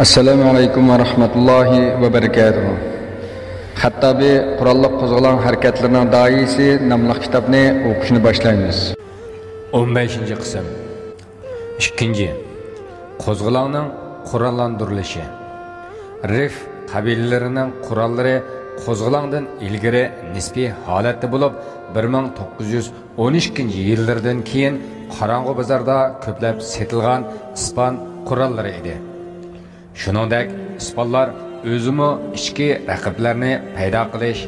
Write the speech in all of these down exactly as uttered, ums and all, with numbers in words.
ئەسسالامۇ ئەلەيكۇم ۋە رەھمەتۇللاھى ۋە بەرىكاتۇھۇ. خەتتابى قوراللىق قوزغىلاڭ ھەرىكەتلىرىنىڭ داھىيسى ناملىق كىتابنى ئوقۇشنى باشلايمىز. ئون بەشىنچى قىسىم. ئىككىنچى، قوزغىلاڭنىڭ قوراللاندۇرۇلۇشى. رىف قەبىلىلىرىنىڭ قوراللىرى قوزغىلاڭدىن ئىلگىرى نىسپىي ھالەتتە بولۇپ، بىر مىڭ توققۇز يۈز ئون ئىككىنچى يىللىرىدىن كېيىن قاراڭغۇ بازاردا كۆپلەپ سېتىلغان ئىسپان قوراللىرى ئىدى. شۇنىڭدەك، ئىسپانلار ئۆزىمۇ ئىچكى رەقىبلەرنى پەيدا قىلىش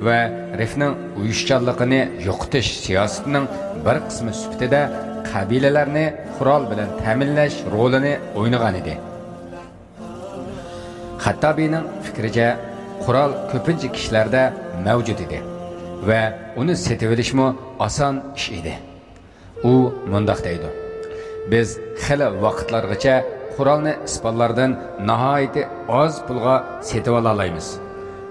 ۋە رىفنىڭ ئۇيۇشچانلىقىنى يوقىتىش سىياسىتىنىڭ بىر قىسمى سۈپىتىدە قەبىلىلەرنى قورال بىلەن تەمىنلەش رولىنى ئوينىغانىدى. خەتتابىنىڭ پىكرىچە، قورال كۆپىنچە كىشىلەردە مەۋجۇت ئىدى ۋە ئۇنى سېتىۋېلىشمۇ ئاسان ئىش ئىدى. ئۇ مۇنداق دەيدۇ: «بىز خېلى ۋاقىتلارغىچە قورالنى ئىسپانلاردىن ناھايىتى ئاز پۇلغا سېتىۋالالايمىز.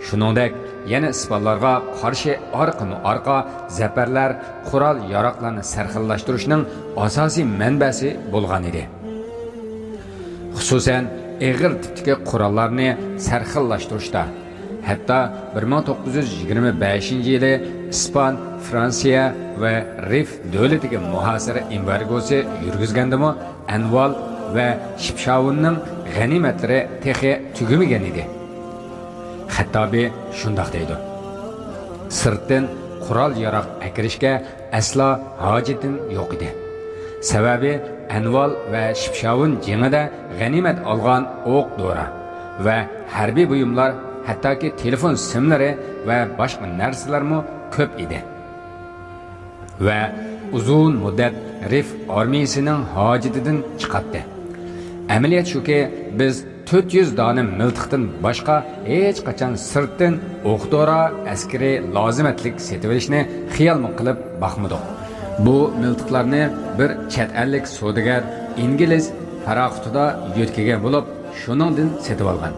شۇنىڭدەك، يەنە ئىسپانلارغا قارشى ئارقىمۇ ئارقا زەپەرلەر قورال-ياراغلارنى سەرخىللاشتۇرۇشنىڭ ئاساسىي مەنبەسى بولغانىدى. خۇسۇسەن، ئېغىر تىپتىكى قوراللارنى سەرخىللاشتۇرۇشتا، ھەتتا بىر مىڭ توققۇز يۈز يىگىرمە بەشىنچى يىلى ئىسپان، فرانسىيە ۋە رىف دۆلىتىگە مۇھاسىرە ئېمبارگوسى يۈرگۈزگەندىمۇ، ئەنۋال ۋە شىپشاۋۇننىڭ غەنىيمەتلىرى تېخى تۈگىمىگەن ئىدى.» خەتتابى شۇنداق دەيدۇ: «سىرتتىن قورال-ياراغ ئەكىرىشكە ئەسلا ھاجىتىم يوق ئىدى. سەۋەبى، ئەنۋال ۋە شىپشاۋۇن جېڭىدە غەنىيمەت ئالغان ئوق-دورا ۋە ھەربىي بۇيۇملار، ھەتتاكى تېلېفون سىملىرى ۋە باشقا نەرسىلەرمۇ كۆپ ئىدى ۋە ئۇزۇن مۇددەت رىف ئارمىيىسىنىڭ ھاجىتىدىن چىقاتتى. ئەمەلىيەت شۇكى، بىز تۆت يۈز دانە مىلتىقتىن باشقا ھېچقاچان سىرتتىن ئوق-دورا، ئەسكىرىي لازىمەتلىك سېتىۋېلىشنى خىيالمۇ قىلىپ باقمىدۇق. بۇ مىلتىقلارنى بىر چەت ئەللىك سودىگەر ئىنگلىز پاراخوتىدا يۆتكىگەن بولۇپ، شۇنىڭدىن سېتىۋالغان.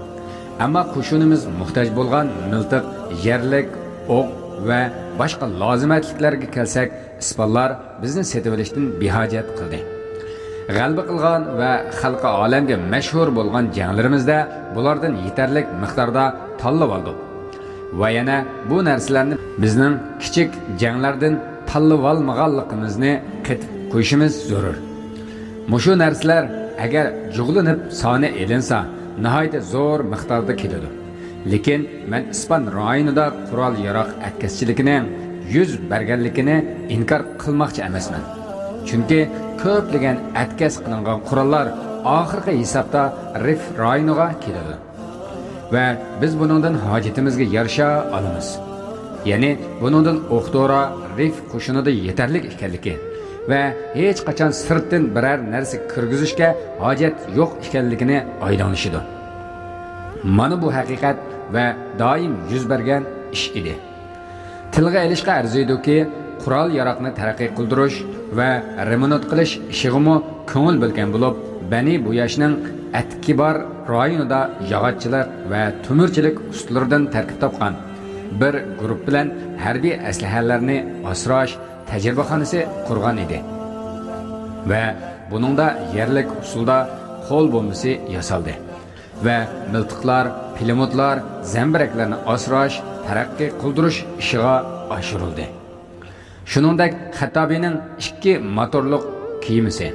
ئەمما قوشۇنىمىز موھتاج بولغان مىلتىق، يەرلىك ئوق ۋە باشقا لازىمەتلىكلەرگە كەلسەك، ئىسپانلار بىزنى سېتىۋېلىشتىن بىھاجەت قىلدى. غەلىبە قىلغان ۋە خەلقى ئالەمگە مەشھۇر بولغان جەڭلىرىمىزدە بۇلاردىن يېتەرلىك مىقداردا تاللىۋالدۇق. ۋە يەنە بۇ نەرسىلەرنى بىزنىڭ كىچىك جەڭلەردىن تاللىۋالمىغانلىقىمىزنى قېتىپ قويۇشىمىز زۆرۈر. مۇشۇ نەرسىلەر ئەگەر جۇغلىنىپ سانى ئېلىنسا، ناھايىتى زور مىقداردا كېلىدۇ. لېكىن مەن ئىسپان رايونىدا قورال-ياراغ ئەتكەسچىلىكىنىڭ يۈز بەرگەنلىكىنى ئىنكار قىلماقچى ئەمەسمەن. چۈنكى كۆپلىگەن ئەتكەس قىلىنغان قوراللار ئاخىرقى ھېسابتا رىف رايونىغا كېلىدۇ. ۋە بىز بۇنىڭدىن ھاجىتىمىزگە يارىشا ئالىمىز. يەنى بۇنىڭدىن ئوق-دورا رىف قوشۇنىدا يېتەرلىك ئىكەنلىكى ۋە ھېچقاچان سىرتتىن بىرەر نەرسە كىرگۈزۈشكە ھاجەت يوق ئىكەنلىكىنى ئايدىڭلىشىدۇ. مانا بۇ ھەقىقەت ۋە دائىم يۈز بەرگەن ئىش ئىدى. تىلغا ئېلىشقا ئەرزىيدۇكى، قورال-ياراغنى تەرەققىي قىلدۇرۇش ۋە رېمونت قىلىش ئىشىغىمۇ كۆڭۈل بۆلگەن بولۇپ، بەنى بۇياشنىڭ ئەتكىبار رايونىدا ياغاچچىلىق ۋە تۆمۈرچىلىك ئۇستىلىرىدىن تەركىب تاپقان بىر گۇرۇپ بىلەن ھەربىي ئەسلىھەلەرنى ئاسراش تەجرىبىخانىسى قۇرغان ئىدى. ۋە بۇنىڭدا يەرلىك ئۇسۇلدا قول بومبىسى ياسالدى. ۋە مىلتىقلار، پىلىموتلار، زەمبىرەكلەرنى ئاسراش، تەرەققىي قىلدۇرۇش ئىشىغا ئاشۇرۇلدى. شۇنىڭدەك خەتتابىنىڭ ئىككى موتورلۇق كېمىسى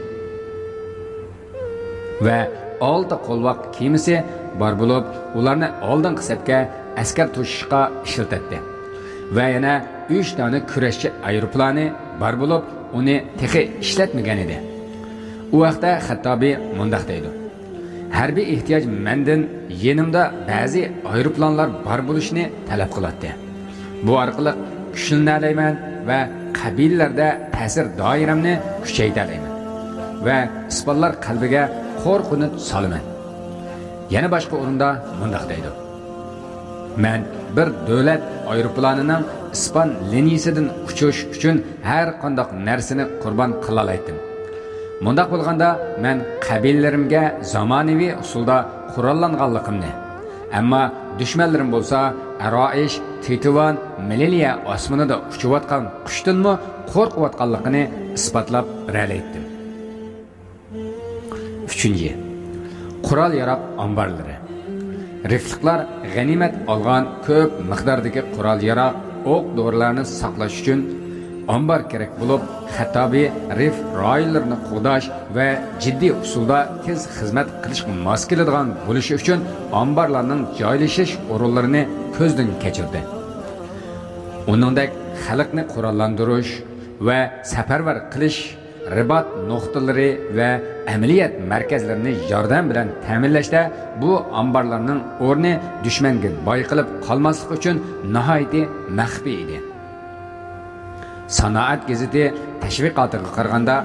ۋە ئالتە قولۋاق كېمىسى بار بولۇپ، ئۇلارنى ئالدىنقى سەپكە ئەسكەر توشۇشقا ئىشلىتەتتى. ۋە يەنە ئۈچ دانە كۈرەشچى ئايروپىلانى بار بولۇپ، ئۇنى تېخى ئىشلەتمىگەن ئىدى. ئۇ ھەقتە خەتتابى مۇنداق دەيدۇ: «ھەربىي ئېھتىياج مەندىن يېنىمدا بەزى ئايروپىلانلار بار بولۇشىنى تەلەپ قىلاتتى. بۇ ئارقىلىق كۈچلىنەلەيمەن ۋە قەبىلىلەردە تەسىر دائىرەمنى كۈچەيتەلەيمەن ۋە ئىسپانلار قەلبىگە قورقۇنچ سالىمەن.» يەنە باشقا ئورۇندا مۇنداق دەيدۇ: «مەن بىر دۆلەت ئايروپىلانىنىڭ ئىسپان لىنىيىسىدىن ئۇچۇش ئۈچۈن ھەر قانداق نەرسىنى قۇربان قىلالايتتىم. مۇنداق بولغاندا، مەن قەبىلىلىرىمگە زامانىۋى ئۇسۇلدا قوراللانغانلىقىمنى، ئەمما دۈشمەنلىرىم بولسا ئارائىش، تېتىۋان، مىلىلىيە ئاسمىنىدا ئۇچۇۋاتقان قۇشتىنمۇ قورقۇۋاتقانلىقىنى ئىسپاتلاپ بېرەلەيتتىم.» ئۈچىنچى، قورال-ياراغ ئامبارلىرى. رىفلىقلار غەنىيمەت ئالغان كۆپ مىقداردىكى قورال-ياراغ، ئوق-دورىلارنى ساقلاش ئۈچۈن ئامبار كېرەك بولۇپ، خەتتابى رىف رايونلىرىنى قوغداش ۋە جىددىي ئۇسۇلدا تېز خىزمەت قىلىشقا ماس كېلىدىغان بولۇشى ئۈچۈن ئامبارلارنىڭ جايلىشىش ئورۇنلىرىنى كۆزدىن كەچۈردى. ئۇنىڭدەك خەلقنى قوراللاندۇرۇش ۋە سەپەرۋەر قىلىش رىبات نۇقتىلىرى ۋە ئەمەلىيەت مەركەزلىرىنى ياردەم بىلەن تەمىنلەشتە بۇ ئامبارلارنىڭ ئورنى دۈشمەنگە بايقىلىپ قالماسلىقى ئۈچۈن ناھايىتى مەخپىي ئىدى. سانائەت گېزىتى تەشۋىقاتىغا قارىغاندا،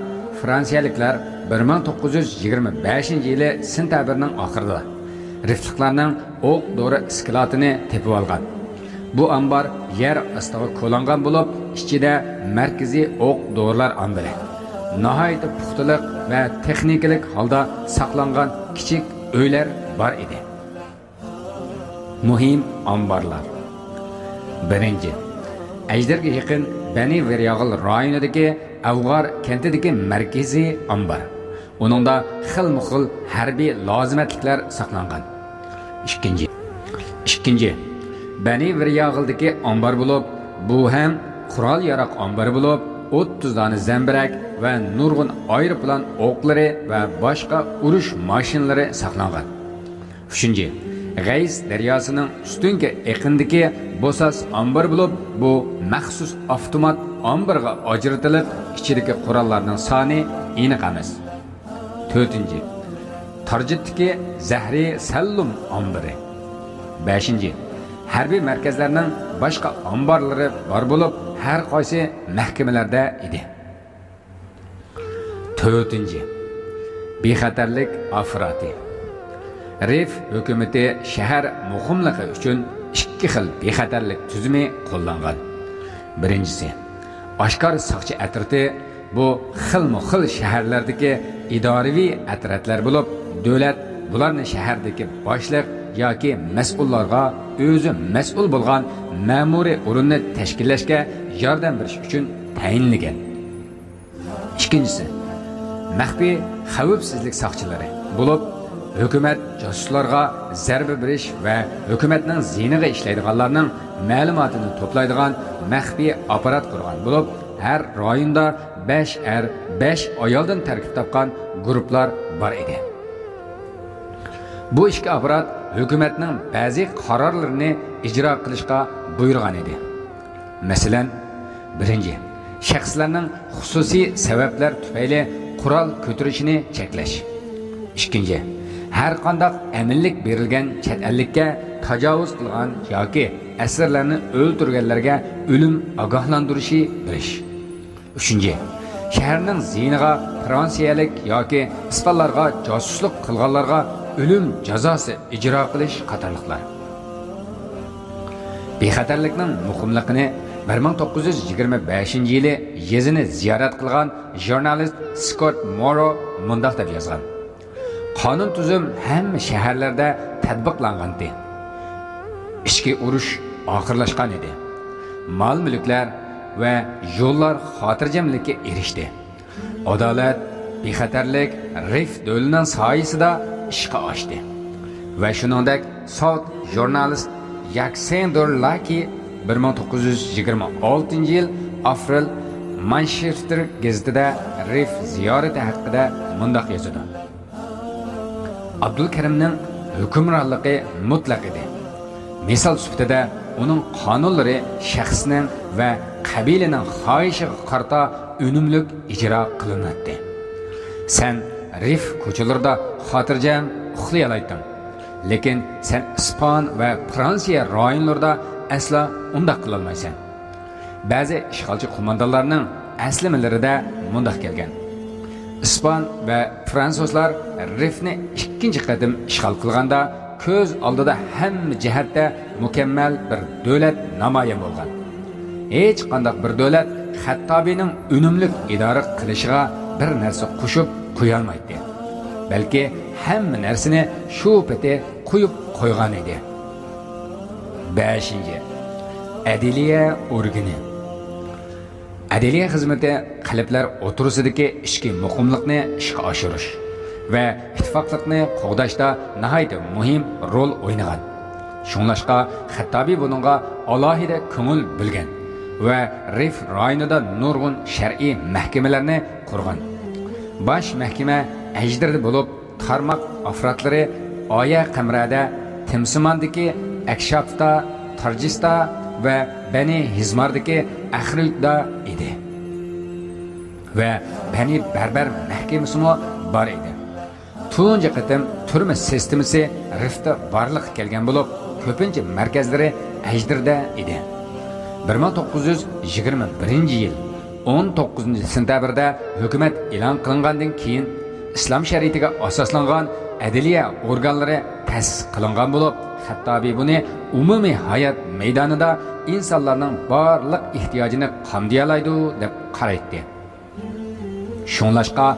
فرانسىيەلىكلەر بىر مىڭ توققۇز يۈز يىگىرمە بەشىنچى يىلى سېنتەبىرنىڭ ئاخىرىدا رىفلىقلارنىڭ ئوق-دورا ئىسكىلاتىنى تېپىۋالغان. بۇ ئامبار يەر ئاستىغا كولانغان بولۇپ، ئىچىدە مەركىزىي ئوق-دورىلار ئامبىرى، ناھايىتى پۇختىلىق ۋە تېخنىكىلىق ھالدا ساقلانغان كىچىك ئۆيلەر بار ئىدى. مۇھىم ئامبارلار. بىرىنچى، ئەجدىرگە يېقىن بەنى ۋىرياغىل رايونىدىكى ئەۋغار كەنتىدىكى مەركىزىي ئامبار. ئۇنىڭدا خىلمۇ خىل ھەربىي لازىمەتلىكلەر ساقلانغان. ئىككىنچى، ئىككىنچى، بەنى ۋىرياغىلدىكى ئامبار بولۇپ، بۇ ھەم قورال-ياراغ ئامبىرى بولۇپ، ئوتتۇز دانە زەمبىرەك ۋە نۇرغۇن ئايروپىلان ئوقلىرى ۋە باشقا ئۇرۇش ماشىنىلىرى ساقلانغان. ئۈچىنچى، غەيس دەرياسىنىڭ ئۈستۈنكى ئېقىندىكى بوساس ئامبىرى بولۇپ، بۇ مەخسۇس ئاپتومات ئامبىرغا ئاجرىتىلىپ، ئىچىدىكى قوراللارنىڭ سانى ئېنىق ئەمەس. تۆتىنچى، تارجىتتىكى زەھرى سەللۇم ئامبىرى. بەشىنچى، ھەربىي مەركەزلەرنىڭ باشقا ئامبارلىرى بار بولۇپ، ھەر قايسى مەھكىمىلەردە ئىدى. تۆتىنچى، بىخەتەرلىك ئاپپاراتى. رىف ھۆكۈمىتى شەھەر مۇقىملىقى ئۈچۈن ئىككى خىل بىخەتەرلىك تۈزۈمى قوللانغان. بىرىنچىسى، ئاشكارا ساقچى ئەترىتى، بۇ خىلمۇ خىل شەھەرلەردىكى ئىدارىۋى ئەترەتلەر بولۇپ، دۆلەت بۇلارنى شەھەردىكى باشلىق ياكى مەسئۇللارغا ئۆزى مەسئۇل بولغان مەمۇرىي ئورۇننى تەشكىللەشكە ياردەم بېرىش ئۈچۈن تەيىنلىگەن. ئىككىنچىسى، مەخپىي خەۋپسىزلىك ساقچىلىرى بولۇپ، ھۆكۈمەت جاسۇسلارغا زەربە بېرىش ۋە ھۆكۈمەتنىڭ زىيىنىغا ئىشلەيدىغانلارنىڭ مەلۇماتىنى توپلايدىغان مەخپىي ئاپپارات قۇرغان بولۇپ، ھەر رايوندا بەش ئەر، بەش ئايالدىن تەركىب تاپقان گۇرۇپپىلار بار ئىدى. بۇ ئىككى ئاپپارات ھۆكۈمەتنىڭ بەزى قارارلىرىنى ئىجرا قىلىشقا بۇيرۇغان ئىدى. مەسىلەن، بىرىنچى، شەخسلەرنىڭ خۇسۇسىي سەۋەبلەر تۈپەيلى قورال كۆتۈرۈشىنى چەكلەش. ئىككىنچى، ھەر قانداق ئەمىنلىك بېرىلگەن چەت ئەللىككە تاجاۋۇز قىلغان ياكى ئەسىرلەرنى ئۆلتۈرگەنلەرگە ئۆلۈم ئاگاھلاندۇرۇشى بېرىش. ئۈچىنچى، شەھەرنىڭ زىيىنىغا فرانسىيەلىك ياكى ئىسپانلارغا جاسۇسلۇق قىلغانلارغا ئۆلۈم جازاسى ئىجرا قىلىش قاتارلىقلار. بىخەتەرلىكنىڭ مۇقىملىقىنى بىر مىڭ توققۇز يۈز يىگىرمە بەشىنچى يىلى يېزىنى زىيارەت قىلغان ژۇرنالىست سكوت مورو مۇنداق دەپ يازغان: قانۇن تۈزۈم ھەممە شەھەرلەردە تەتبىقلانغانىدى. ئىچكى ئۇرۇش ئاخىرلاشقان ئىدى. مال-مۈلۈكلەر ۋە يوللار خاتىرجەملىككە ئېرىشتى. ئادالەت، بىخەتەرلىك رىف دۆلىنىڭ سايىسىدا ئىشقا ئاشتى. ۋە شۇنىڭدەك ساۋت ژۇرنالىست ياكسېندور لاكى بىر مىڭ توققۇز يۈز يىگىرمە ئالتىنچى يىل ئاپرېل مانشېستېر گېزىتىدە رىف زىيارىتى ھەققىدە مۇنداق يازىدۇ: ئابدۇلكېرىمنىڭ ھۆكۈمرانلىقى مۇتلەق ئىدى. مىسال سۈپىتىدە، ئۇنىڭ قانۇنلىرى شەخسنىڭ ۋە قەبىلىنىڭ خاھىشىغا قارىتا ئۈنۈملۈك ئىجرا قىلىناتتى. سەن رىف كوچىلىرىدا خاتىرجەم ئۇخلىيالايتتىڭ، لېكىن سەن ئىسپان ۋە فرانسىيە رايونلىرىدا ئەسلا ئۇنداق قىلالمايسەن. بەزى ئىشغالچى قوماندانلارنىڭ ئەسلىمىلىرىدە مۇنداق كەلگەن: ئىسپان ۋە فرانسۇزلار رىفنى ئىككىنچى قېتىم ئىشغال قىلغاندا، كۆز ئالدىدا ھەممە جەھەتتە مۇكەممەل بىر دۆلەت نامايان بولغان. ھېچقانداق بىر دۆلەت خەتتابىنىڭ ئۈنۈملۈك ئىدارە قىلىشىغا بىر نەرسە قوشۇپ قويالمايتتى، بەلكى ھەممە نەرسىنى شۇ پېتى قويۇپ قويغان ئىدى. بەشىنچى، ئەدلىيە ئورگىنى. ئەدلىيە خىزمىتى قەلبلەر ئوتتۇرىسىدىكى ئىچكى مۇقىملىقنى ئىشقا ئاشۇرۇش ۋە ئىتتىپاقلىقنى قوغداشتا ناھايىتى مۇھىم رول ئوينىغان. شۇڭلاشقا خەتتابى بۇنىڭغا ئالاھىدە كۆڭۈل بۆلگەن ۋە رىف رايونىدا نۇرغۇن شەرئىي مەھكىمىلەرنى قۇرغان. باش مەھكىمە ئەجدىردە بولۇپ، تارماق ئافرادلىرى ئايە قەمرەدە، تىمسىماندىكى ئەكشافتا، تارجىستا ۋە بەنى ھىزماردىكى ئەخرىدا ئىدى. ۋە بەنى بەربەر مەھكىمىسىمۇ بار ئىدى. تۇنجى قېتىم تۈرمە سىستېمىسى رىفتا بارلىققا كەلگەن بولۇپ، كۆپىنچە مەركەزلىرى ئەجدىردە ئىدى. بىر مىڭ توققۇز يۈز يىگىرمە بىرىنچى يىل ئون توققۇزىنچى سېنتەبىردە ھۆكۈمەت ئېلان قىلىنغاندىن كېيىن، ئىسلام شەرىئىتىگە ئاساسلانغان ئەدلىيە ئورگانلىرى تەسىس قىلىنغان بولۇپ، خەتتابى بۇنى ئومۇمىي ھايات مەيدانىدا ئىنسانلارنىڭ بارلىق ئېھتىياجىنى قامدىيالايدۇ، دەپ قارايتتى. شۇڭلاشقا،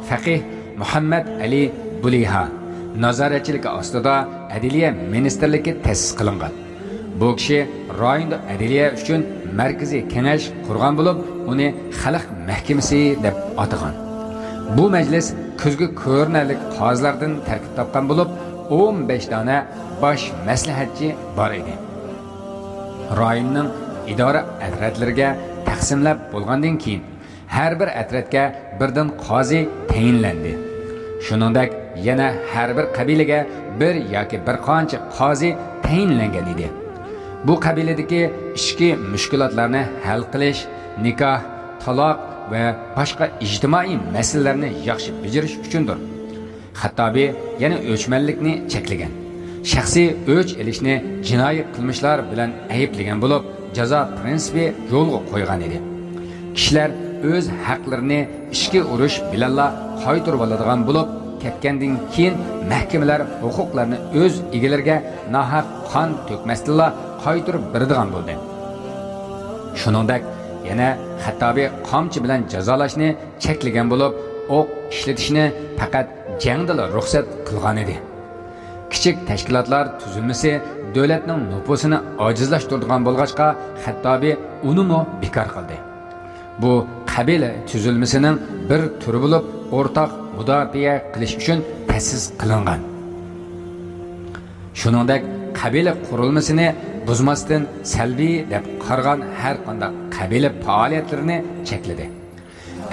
فەقىھ مۇھەممەد ئەلى بۇلىھا نازارەتچىلىكى ئاستىدا ئەدلىيە مىنىستىرلىكى تەسىس قىلىنغان. بۇ كىشى رايوندا ئەدلىيە ئۈچۈن مەركىزىي كېڭەش قۇرغان بولۇپ، ئۇنى خەلق مەھكىمىسى دەپ ئاتىغان. بۇ مەجلىس كۆزگە كۆرۈنەرلىك قازىلاردىن تەركىب تاپقان بولۇپ، ئون بەش دانە باش مەسلىھەتچى بار ئىدى. رايوننىڭ ئىدارە ئەترەتلىرىگە تەقسىملەپ بولغاندىن كېيىن، ھەر بىر ئەترەتكە بىردىن قازى تەيىنلەندى. شۇنىڭدەك يەنە ھەر بىر قەبىلىگە بىر ياكى بىر قانچە قازى تەيىنلەنگەن ئىدى. بۇ قەبىلىدىكى ئىچكى مۈشكۈلاتلارنى ھەل قىلىش، نىكاھ، تالاق ۋە باشقا ئىجتىمائىي مەسىلىلەرنى ياخشى بېجىرىش ئۈچۈندۇر. خەتتابى يەنە ئۆچمەنلىكنى چەكلىگەن، شەخسىي ئۆچ ئېلىشنى جىنايى قىلمىشلار بىلەن ئەيىبلىگەن بولۇپ، جازا پىرىنسىپى يولغا قويغان ئىدى. كىشىلەر ئۆز ھەقلىرىنى ئىچكى ئۇرۇش بىلەنلا قايتۇرۇۋالىدىغان بولۇپ كەتكەندىن كېيىن، مەھكىمىلەر ھوقۇقلارنى ئۆز ئىگىلىرىگە ناھەق قان تۆكمەستىنلا قايتۇرۇپ بېرىدىغان بولدى. شۇنىڭدەك يەنە خەتتابى قامچا بىلەن جازالاشنى چەكلىگەن بولۇپ، ئوق ئىشلىتىشنى پەقەت جەڭدىلا رۇخسەت قىلغانىدى. كىچىك تەشكىلاتلار تۈزۈلمىسى دۆلەتنىڭ نوپۇسىنى ئاجىزلاشتۇرىدىغان بولغاچقا، خەتتابى ئۇنىمۇ بىكار قىلدى. بۇ قەبىلە تۈزۈلمىسىنىڭ بىر تۈرى بولۇپ، ئورتاق مۇداپىئە قىلىش ئۈچۈن تەسىس قىلىنغان. شۇنىڭدەك قەبىلە قۇرۇلمىسىنى بۇزماستىن، سەلبىي دەپ قارىغان ھەر قانداق قەبىلە پائالىيەتلىرىنى چەكلىدى.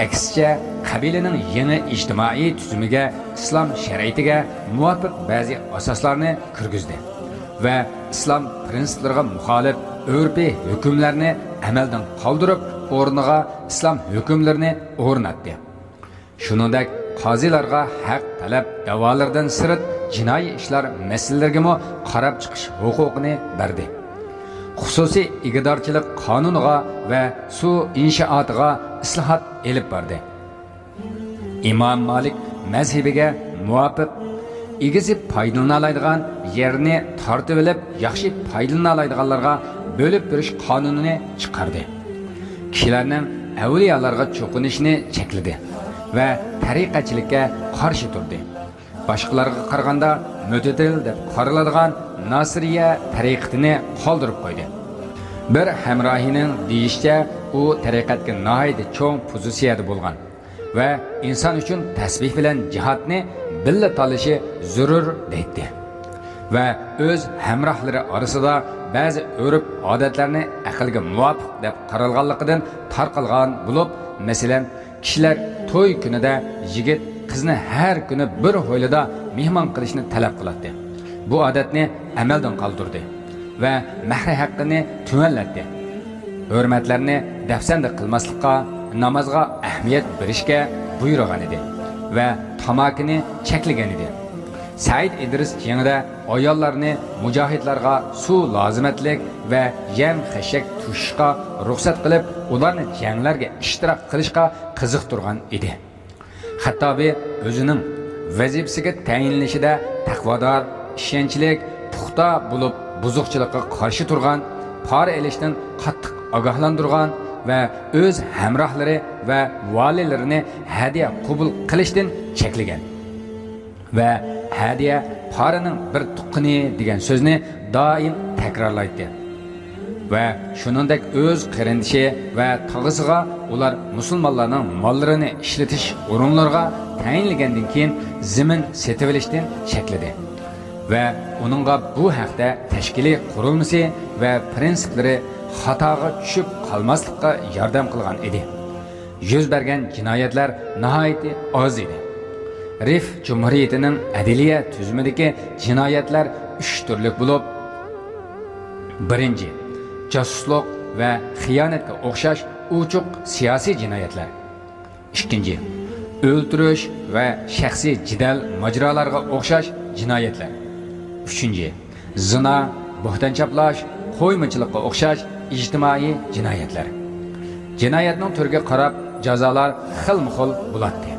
ئەكسىچە، قەبىلىنىڭ يېڭى ئىجتىمائىي تۈزۈمىگە ئىسلام شەرىئىتىگە مۇۋاپىق بەزى ئاساسلارنى كىرگۈزدى ۋە ئىسلام پىرىنسىپلىرىغا مۇخالىپ ئۆرپىي ھۆكۈملەرنى ئەمەلدىن قالدۇرۇپ، ئورنىغا ئىسلام ھۆكۈملىرىنى ئورناتتى. شۇنىڭدەك، قازىلارغا ھەق تەلەپ دەۋالىرىدىن سىرت جىنايى ئىشلار مەسىلىلىرىگىمۇ قاراپ چىقىش ھوقۇقىنى بەردى. خۇسۇسىي ئىگىدارچىلىق قانۇنىغا ۋە سۇ ئىنشائاتىغا ئىسلاھات ئېلىپ باردى. ئىمام مالىك مەزھىپىگە مۇۋاپىق، ئىگىسى پايدىلىنالايدىغان يەرنى تارتىۋېلىپ، ياخشى پايدىلىنالايدىغانلارغا بۆلۈپ بېرىش قانۇنىنى چىقاردى. كىشىلەرنىڭ ئەۋلىيالارغا چوقۇنۇشىنى چەكلىدى ۋە تەرىقەتچىلىككە قارشى تۇردى. باشقىلارغا قارىغاندا مۆتىدىل دەپ قارىلىدىغان ناسىرىيە تەرىقىتىنى قالدۇرۇپ قويدى. بىر ھەمراھىنىڭ دېيىشىچە، ئۇ تەرىقەتكە ناھايىتى چوڭ پوزىتسىيەدە بولغان ۋە ئىنسان ئۈچۈن تەسبىھ بىلەن جىھادنى بىللە تالىشى زۆرۈر دەيتتى. ۋە ئۆز ھەمراھلىرى ئارىسىدا بەزى ئۆرپ-ئادەتلەرنى ئەقىلگە مۇۋاپىق دەپ قارالغانلىقىدىن تارقالغان بولۇپ، مەسىلەن، كىشىلەر توي كۈنىدە يىگىت قىزنى ھەر كۈنى بىر ھويلىدا مېھمان قىلىشنى تەلەپ قىلاتتى. بۇ ئادەتنى ئەمەلدىن قالدۇردى ۋە مەھرى ھەققىنى تۆۋەنلەتتى. ھۆرمەتلەرنى دەپسەندە قىلماسلىققا، نامازغا ئەھمىيەت بېرىشكە بۇيرۇغانىدى ۋە تاماكىنى چەكلىگەنىدى. سەئىد ئىدرىس جېڭىدە ئاياللارنى مۇجاھىدلارغا سۇ لازىمەتلىك ۋە يەم-خەشەك توشۇشقا رۇخسەت قىلىپ، ئۇلارنى جەڭلەرگە ئىشتىراك قىلىشقا قىزىقتۇرغان ئىدى. خەتتابى ئۆزىنىڭ ۋەزىپىسىگە تەيىنلىنىشىدە تەقۋادار، ئىشەنچلىك، پۇختا بولۇپ، بۇزۇقچىلىققا قارشى تۇرغان، پارا ئېلىشتىن قاتتىق ئاگاھلاندۇرغان ۋە ئۆز ھەمراھلىرى ۋە ۋالىيلىرىنى ھەدىيە قوبۇل قىلىشتىن چەكلىگەن. ۋە ھەدىيە پارىنىڭ بىر تۇغقىنى دېگەن سۆزنى دائىم تەكرارلايتتى. ۋە شۇنىڭدەك ئۆز قېرىندىشى ۋە تاغىسىغا ئۇلار مۇسۇلمانلارنىڭ ماللىرىنى ئىشلىتىش ئورۇنلىرىغا تەيىنلىگەندىن كېيىن زېمىن سېتىۋېلىشتىن چەكلىدى ۋە ئۇنىڭغا بۇ ھەقتە تەشكىلىي قۇرۇلمىسى ۋە پىرىنسىپلىرى خاتاغا چۈشۈپ قالماسلىققا ياردەم قىلغان ئىدى. يۈز بەرگەن جىنايەتلەر ناھايىتى ئاز ئىدى. رىف جۇمھۇرىيىتىنىڭ ئەدلىيە تۈزۈمىدىكى جىنايەتلەر ئۈچ تۈرلۈك بولۇپ، بىرىنچى، جاسۇسلۇق ۋە خىيانەتكە ئوخشاش ئوچۇق سىياسىي جىنايەتلەر. ئىككىنچى، ئۆلتۈرۈش ۋە شەخسىي جېدەل ماجىرالارغا ئوخشاش جىنايەتلەر. ئۈچىنچى، زىنا، بوھتان چاپلاش، قويمىچىلىققا ئوخشاش ئىجتىمائىي جىنايەتلەر. جىنايەتنىڭ تۈرىگە قاراپ جازالار خىلمۇ خىل بولاتتى.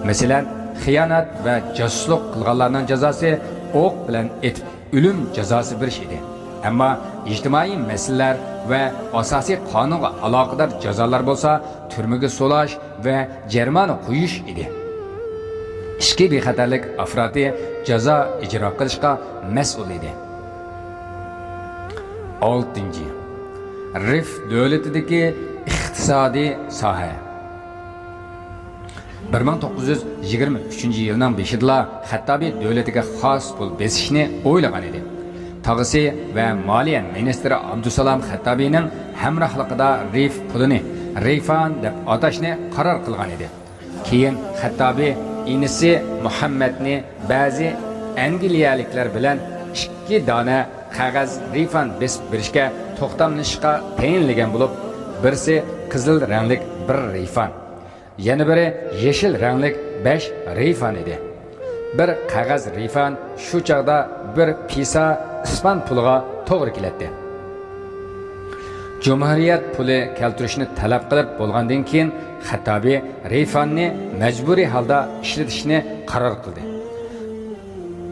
مەسىلەن، خىيانەت ۋە جاسۇسلۇق قىلغانلارنىڭ جازاسى ئوق بىلەن ئېتىپ ئۆلۈم جازاسى بېرىش ئىدى. ئەمما ئىجتىمائىي مەسىلىلەر ۋە ئاساسىي قانۇنغا ئالاقىدار جازالار بولسا تۈرمىگە سولاش ۋە جەرىمانە قويۇش ئىدى. ئىچكى بىخەتەرلىك ئاپپاراتى جازا ئىجرا قىلىشقا مەسئۇل ئىدى. ئالتىنچى، رىف دۆلىتىدىكى ئىقتىسادىي ساھە. بىر مىڭ توققۇز يۈز يىگىرمە ئۈچىنچى يىلنىڭ بېشىدىلا خەتتابى دۆلىتىگە خاس پۇل بېسىشنى ئويلىغان ئىدى. تاغىسى ۋە مالىيە مىنىستىرى ئابدۇسالام خەتتابىنىڭ ھەمراھلىقىدا رىف پۇلىنى رىفان دەپ ئاتاشنى قارار قىلغان ئىدى. كېيىن خەتتابى ئىنىسى مۇھەممەدنى بەزى ئەنگلىيەلىكلەر بىلەن ئىككى دانە قەغەز رىفان بېسىپ بېرىشكە توختاملىشىشقا تەيىنلىگەن بولۇپ، بىرسى قىزىل رەڭلىك بىر رىفان، يەنە بىرى يېشىل رەڭلىك بەش رىفان ئىدى. بىر قەغەز رىفان شۇ چاغدا بىر پىسا ئىسپان پۇلىغا توغرا كېلەتتى. جۇمھۇرىيەت پۇلى كەلتۈرۈشنى تەلەپ قىلىپ بولغاندىن كېيىن، خەتتابى رىفاننى مەجبۇرىي ھالدا ئىشلىتىشنى قارار قىلدى.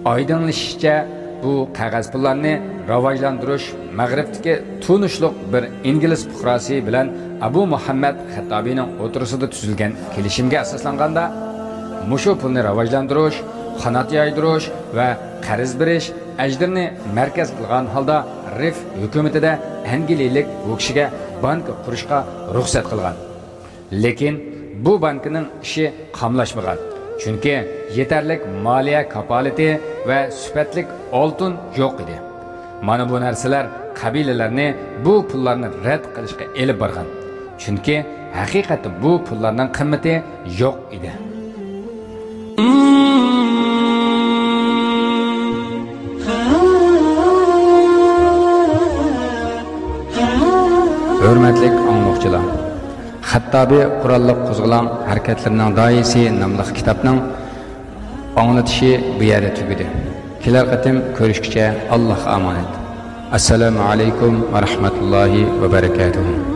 ئايدىڭلىشىشىچە، بۇ قەغەز پۇللارنى راۋاجلاندۇرۇش مەغرىبتىكى تونۇشلۇق بىر ئىنگلىز پۇقراسى بىلەن ئەبۇ مۇھەممەد خەتتابىنىڭ ئوتتۇرىسىدا تۈزۈلگەن كېلىشىمگە ئاساسلانغاندا، مۇشۇ پۇلنى راۋاجلاندۇرۇش، قانات يايدۇرۇش ۋە قەرز بېرىش ئەجرىنى مەركەز قىلغان ھالدا رىف ھۆكۈمىتىدە ئەنگلىيەلىك بۇ كىشىگە بانكا قۇرۇشقا رۇخسەت قىلغان. لېكىن بۇ بانكىنىڭ ئىشى قاملاشمىغان، چۈنكى يېتەرلىك مالىيە كاپالىتى ۋە سۈپەتلىك ئالتۇن يوق ئىدى. مانا بۇ نەرسىلەر قەبىلىلەرنى بۇ پۇللارنى رەت قىلىشقا ئېلىپ بارغان، چۈنكى ھەقىقەتتە بۇ پۇللارنىڭ قىممىتى يوق ئىدى. ھۆرمەتلىك ئاڭلىغۇچىلار! خەتتابى قوراللىق قوزغىلاڭ ھەرىكەتلىرىنىڭ داھىيسى ناملىق كىتابنىڭ ئاڭلىتىشى بۇ يەردە تۈگىدى. كېلەر قېتىم كۆرۈشكىچە ئاللاھقا ئامانەت. ئەسسالامۇ ئەلەيكۇم ۋە رەھمەتۇللاھى ۋە بەرىكاتۇھۇ.